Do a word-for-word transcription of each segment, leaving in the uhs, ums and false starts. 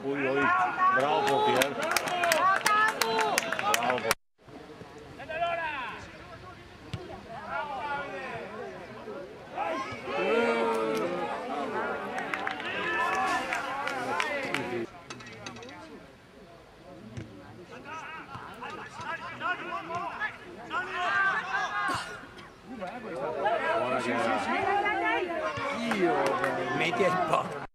Ui, ui, bravo, Pier. Bravo. Meti el po.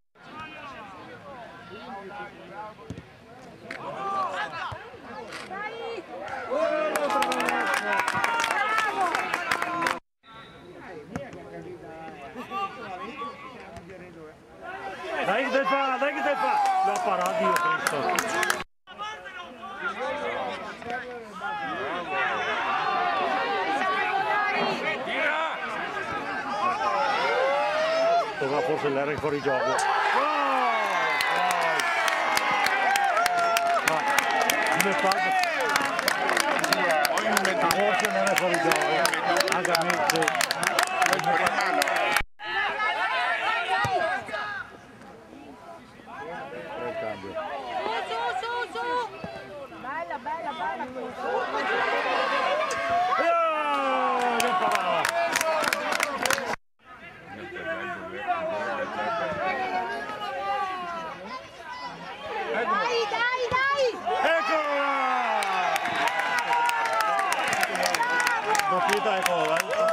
Dai che te fa, dai che te fa! L'ha parà, Dio Cristo! Toca forse l'era in fuorigioco. Gol! Gol! Ma come fa? Forse l'era fuorigioco. Anche a me, sì. Bel cambio. Su, su, su, su. Bella, bella, bella. Eh, che parata. Dai, dai, dai. Eccolo là! Doppietta, eccolo là.